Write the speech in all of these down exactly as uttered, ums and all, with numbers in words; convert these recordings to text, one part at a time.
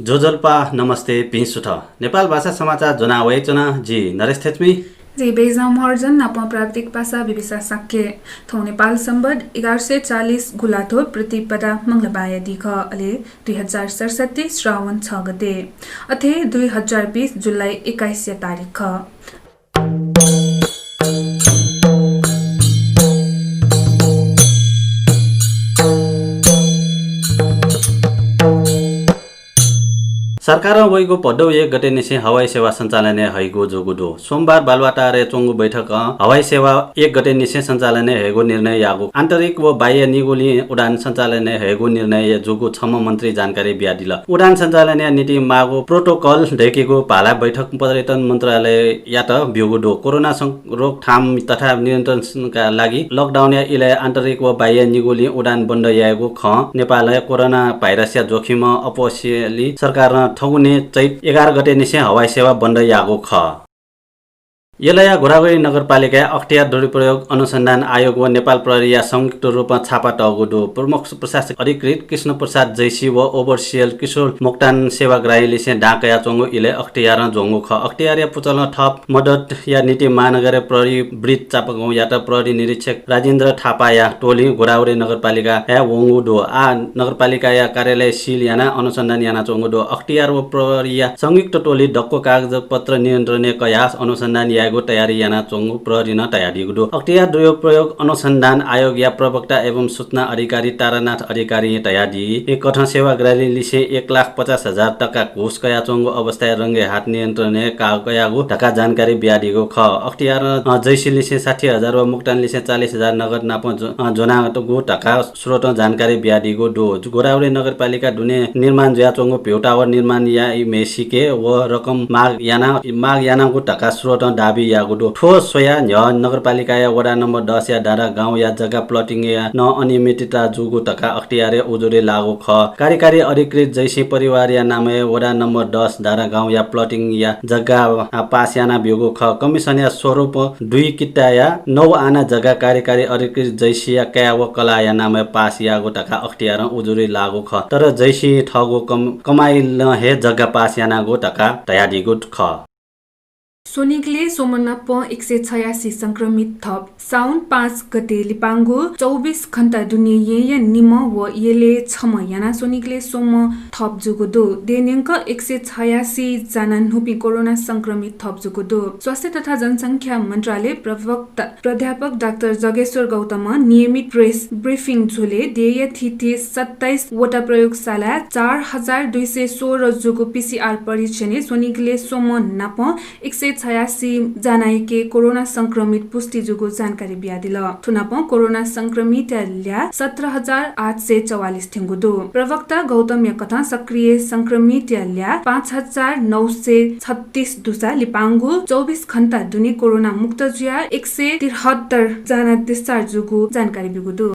ज्वजलपा, नमस्ते, भिं सुथ। नेपाल भाषा समाचार ज्वना वयाच्वना, जि नरेश थेच्मी। जि बैजं महर्जन नाप प्राविधिक पासा बिबिसा शाक्य। थौं नेपाल सम्बत एघार सय चालिस गुंलाथ्व प्रतिपदा मंगलबारया दिं खः, अले दुई हजार सतसट्ठी श्रावण छ गते, अथे दुई हजार बीस जुलाई एक्काइस या तारिख खः। सरकारं वइगु भदौ एक गते निसें हवाई सेवा सञ्चालनय् हइगु जूगु दु। सोमबार बालुवाटारय् च्वंगु बैठकं हवाई सेवा एक गते निसें सञ्चालनय् हयेगु निर्णय याःगु। आन्तरिक व बाह्य निगुलिं उडान सञ्चालनय् हयेगु निर्णय जूगु छम्ह मन्त्रीं जानकारी बियादिल। उडान सञ्चालनया निंतिं माःगु protocol दय्केगु भाला बैठक पर्यटन मन्त्रालययात ब्यूगु दु। कोरोना सं-, रोकथाम तथा नियन्त्रणका लागि lockdown या इलय् आन्तरिक व बाह्य निगुलिं उडान बन्द यायेगु खँ। नेपालय् कोरोना भाइरसया जोखिम अप्वःसेंलि सरकारं थगुने चैत एघार गते निसें हवाई सेवा बन्द याःगु खः। यलया गोदावरी नगरपालिकाय् अख्तियार दुरुपयोग अनुसन्धान आयोग व नेपाल प्रहरीया संयुक्त रूपमा छापा तःगु दु। प्रमुख प्रशासक अधिकृत कृष्ण प्रसाद जैसी व overseer किशोर मोक्तान सेवाग्राहीलिसें दां कयाच्वंगु इलय् अख्तियारं ज्वंगु खः। अख्तियारया पुचलं थप मद्दतया निंतिं महानगर प्रहरी वृत्त चापागाउँयात प्रहरी निरीक्षक राजेन्द्र थापाया टोली गोदावरी नगरपालिकाय् वंगु दु। आः नगरपालिकाया कार्यालय सिल यानाः अनुसन्धान यानाच्वंगु दु। अख्तियार व प्रहरीया संयुक्त टोली दक्व कागजपत्र नियन्त्रणय् कयाः अनुसन्धान यायेगु तयारी यानाच्वंगु प्रहरीनं धयादीगु दु। अख्तियार दुरुपयोग अनुसन्धान आयोगया प्रवक्ता एवं सूचना अधिकारी तारानाथ अधिकारीं धयादी कथं सेवाग्राहीलिसें एक लाख पचास हजार तका घुस कयाच्वंगु अवस्थाय् रंगेहात नियन्त्रणय् का-, कयागु धकाः जानकारी बियादीगु खः। अख्तियारं, अ, जैसीलिसें साठी हजार व मोक्तानलिसें चालिस हजार नगद नाप ज्व-, अ, ज्वनागु धकाः स्रोतं जानकारी बियादीगु दु। गोदावरी नगरपालिका दुने निर्माण जुयाच्वंगु भ्यू टावर निर्माण याइम्हेसिके व रकम माग याना, माग यानागु धकाः स्रोतं दाबी याःगु दु। थ्व स्वयाः न्ह्यः नगरपालिकाया वडा नम्बर दस या धारा गाउँया जग्गा plotting या नं अनियमितता जूगु धकाः अख्तियारय् उजुरी लाःगु खः। कार्यकारी अधिकृत जैसी परिवारया नामय् वडा नम्बर दस धारा गाउँया plotting या जग्गा, आ, पास याना ब्यूगु खः। कमिसनया स्वरूप दुई किताया नौ आना जग्गा कार्यकारी अधिकृत जैसीया काय् व कलाःया नामय् पास याःगु धकाः अख्तियारं उजुरी लाःगु खः। तर जैसीं थःगु कम-, कमाइलं हे जग्गा पास यानागु धकाः धयादीगु खः। स्वनिगलय् स्वम्ह नाप एक सय छयासी संक्रमित थप। साउन पाँच गते लिपांगु चौबिस घण्टा दुने येँया निम्ह व यलय् छम्ह यानाः स्वनिगलय् स्वम्ह थप जूगु दु। देय्‌न्यंक एक सय छयासी जना न्हूपिं कोरोना संक्रमित थप जूगु दु। स्वास्थ्य तथा जनसंख्या मन्त्रालय प्रवक्ता प्राध्यापक डाक्टर जगेश्वर गौतमं नियमित press briefing झ्वलय् देय्‌या थीथी सत्ताइस वटा प्रयोगशालाय् चार हजार दुई सय सोह्र जूगु PCR परीक्षणय् स्वनिगलय् स्वम्ह नाप एक सय छयासी जनायाके कोरोना संक्रमित पुष्टि जूगु जानकारी बियादिल। थुनापं कोरोना संक्रमितया ल्याः सत्र हजार आठ सय चौवालिस थ्यंगु दु। प्रवक्ता गौतमया कथं सक्रिय संक्रमितया ल्याः पाँच हजार नौ सय छत्तीस दुसा लिपांगु चौबिस घण्टा दुने कोरोना मुक्त जुयाः एक सय तिहत्तर जना discharge जूगु जानकारी ब्यूगु दु।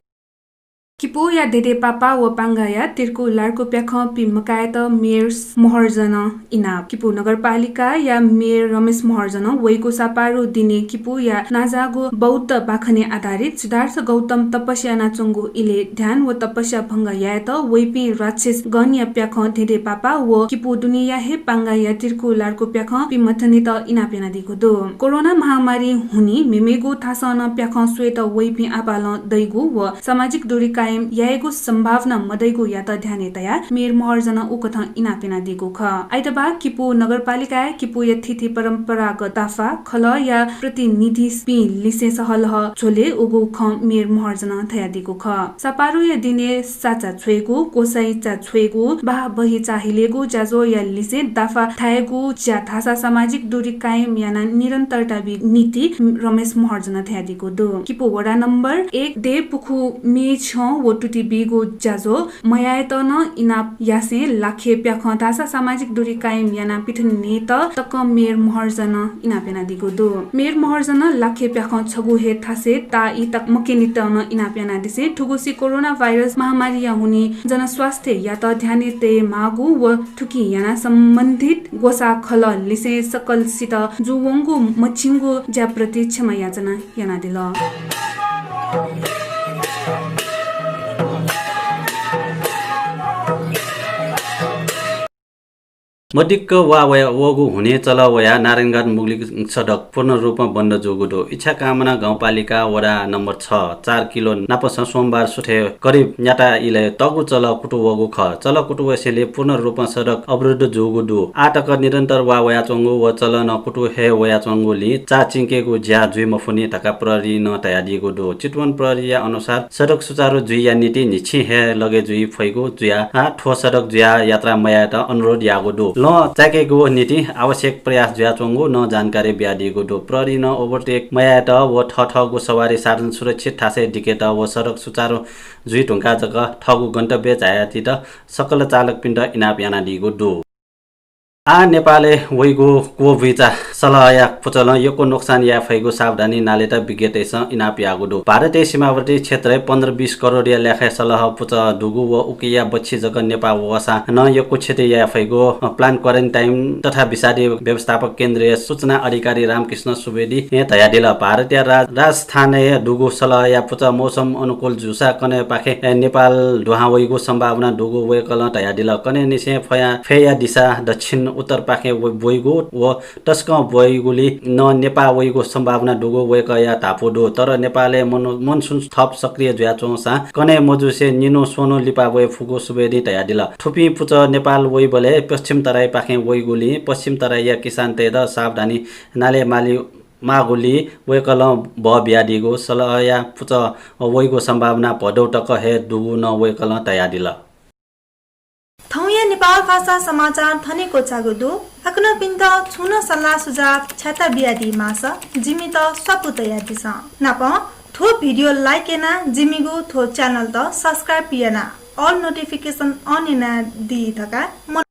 किपूया धेधेपापा व पांगाया तिर्कु लार्कु प्याखं पीम्ह काय्‌यात मेयर महर्जनं इनाप। किपू नगरपालिकाया मेयर रमेश महर्जनं वइगु सापारु दिने किपूया नांजाःगु बौद्ध बाखनय् आधारित सिद्धार्थ गौतम तपस्या यानाच्वंगु इलय् ध्यान व तपस्या भंग यायेत वइपिं राक्षस गणया प्याखं धेधेपापा व किपू दुनेया हे पांगाया तिर्कु लार्कु प्याखं पीम्हथनित इनाप यानादीगु दु। कोरोना महामारी हुनिं मेमेगु थासं नं प्याखं स्वयेत वइपिं आपालं दइगु व सामाजिक दूरी कायम यायेगु सम्भावना मदइगुयात ध्यानय् तयाः मेयर महर्जनं उकथं इनाप यानादीगु खः। आइतबाः किपू नगरपालिकाय् किपूया थीथी परम्परागत दाफा खलःया प्रतिनिधिपिं लिसें सहलह झ्वलय् उगु खँ मेयर महर्जनं धयादीगु खः। सापारुया दिनय् साचा छ्वयेगु, क्वसाइचा छ्वयेगु, बाहाबहिचा हिलेगु ज्याझ्वःया लिसें दाफा थायेगु ज्या धाःसा सामाजिक दूरी कायम यानाः निरन्तरता बी निति रमेश महर्जनं धयादीगु दु। किपू वडा नम्बर एक देय् पुखू म्ये छ्यं व तुति बीगु ज्याझ्वः मयायेत नं इनाप यासें लाखे प्याखं धाःसा सामाजिक दूरी कायम यानाः पिथनेत तकं मेयर महर्जनं इनाप यानादीगु दु। मेयर महर्जनं लाखे प्याखं छगू हे थासय् ताःई तक मक्यनेत नं इनाप यानादिसें थुगुसी कोरोना भाइरस महामारीया हुनिं जनस्वास्थ्ययात ध्यानय् तये माःगु व थुकिं यानाः सम्बन्धित ग्वसाः खलः लिसें सकलसित जूवंगु मछिंगु ज्याप्रति क्षमा याचना यानादिल। मदिक्क वा वया वःगु हुनिं चलः वयाः नारायणघाट मुगलिक सडक पूर्ण रूपं बन्द जूगु दु। इच्छाकामना गाउँपालिका वडा नम्बर छ, चार किलो नापसं सोमबार सुथय् करिब न्याता इलय् तःगु चलः कुतु वःगु खः। चलः कुतु वसेंलि पूर्ण रूपं सडक अवरुद्ध जूगु दु। आः तक निरन्तर वा वयाच्वंगु व चलः नं कुतु हे वयाच्वंगुलिं चा चिंकेगु ज्या जुइ मफुनि धकाः प्रहरीं नं धयादीगु दु। चितवन प्रहरीया अनुसार सडक सुचारु जुइया निंतिं न्हिच्छिं हे लगे जुइ फइगु जुयाः थ्व सडक जुयाः यात्रा मयायेत अनुरोध याःगु दु। लँ चाय्‌केगु निंतिं आवश्यक प्रयास जुयाच्वंगु नं जानकारी बियादीगु दु। प्रहरीं नं overtake मयायेत व थःथःगु सवारी साधन सुरक्षित थासय् दिकेत व सडक सुचारु जुइ धुंकाः जक थःगु गन्तव्य झायादीत सकल चालकपिन्त इनाप यानादीगु दु। आः नेपालय् वइगु क्वबुइँचा सलहया पुचलं यक्व नोक्सान याये फइगु सावधानी नालेत विज्ञतय्‌सं इनाप याःगु दु। भारतय् सीमावर्ती क्षेत्रय् पन्ध्र बीस करोडया ल्याखय् सलह पुचः दुगु व उकिया बच्छि जक नेपाः वःसां नं यक्व क्षति याये फइगु, अ, plant quarantine तथा विषादी व्यवस्थापक केन्द्रया सूचना अधिकारी रामकृष्ण सुवेदीं धयादिल। भारतया राज-, राजस्थानय् दुगु सलहया पुचः मौसम अनुकूल जूसा कन्हय्‌पाखें नेपाल दुहां वइगु सम्भावना दुगु वय्‌कलं धयादिल। कन्हय्‌निसें फया-, फय्‌या दिशा दक्षिण उत्तरपाखें व-, ब्वइगु व तसकं ब्वइगुलिं नं नेपाः वइगु सम्भावना दुगु वय्‌कःया धापू दु। तर नेपालय् मनु-, मनसुन थप सक्रिय जुयाच्वंसां कन्हय् मजुसे निन्हु स्वन्हु लिपा वये फुगु सुवेदीं धयादिल। थुपिं पुचः नेपाल वइबलय् पश्चिम तराईपाखें वइगुलिं पश्चिम तराईया किसानतय्‌त सावधानी नाले माली माःगुलिं वय्‌कलं बः बियादीगु सलहया पुचः वइगु सम्भावना भदौ तक हे दुगु नं वय्‌कलं धयादिल। थौंया नेपाल भाषा समाचार थन हे क्वचाःगु दु। छिकपिन्त छुं नं सल्लाह सुझाव छ्याता बियादी माःसा जिमित स्वापू तयादिसँ। नापं थ्व video like यानाः जिमिगु थ्व channel त subscribe यानाः all notification on यानादी धकाः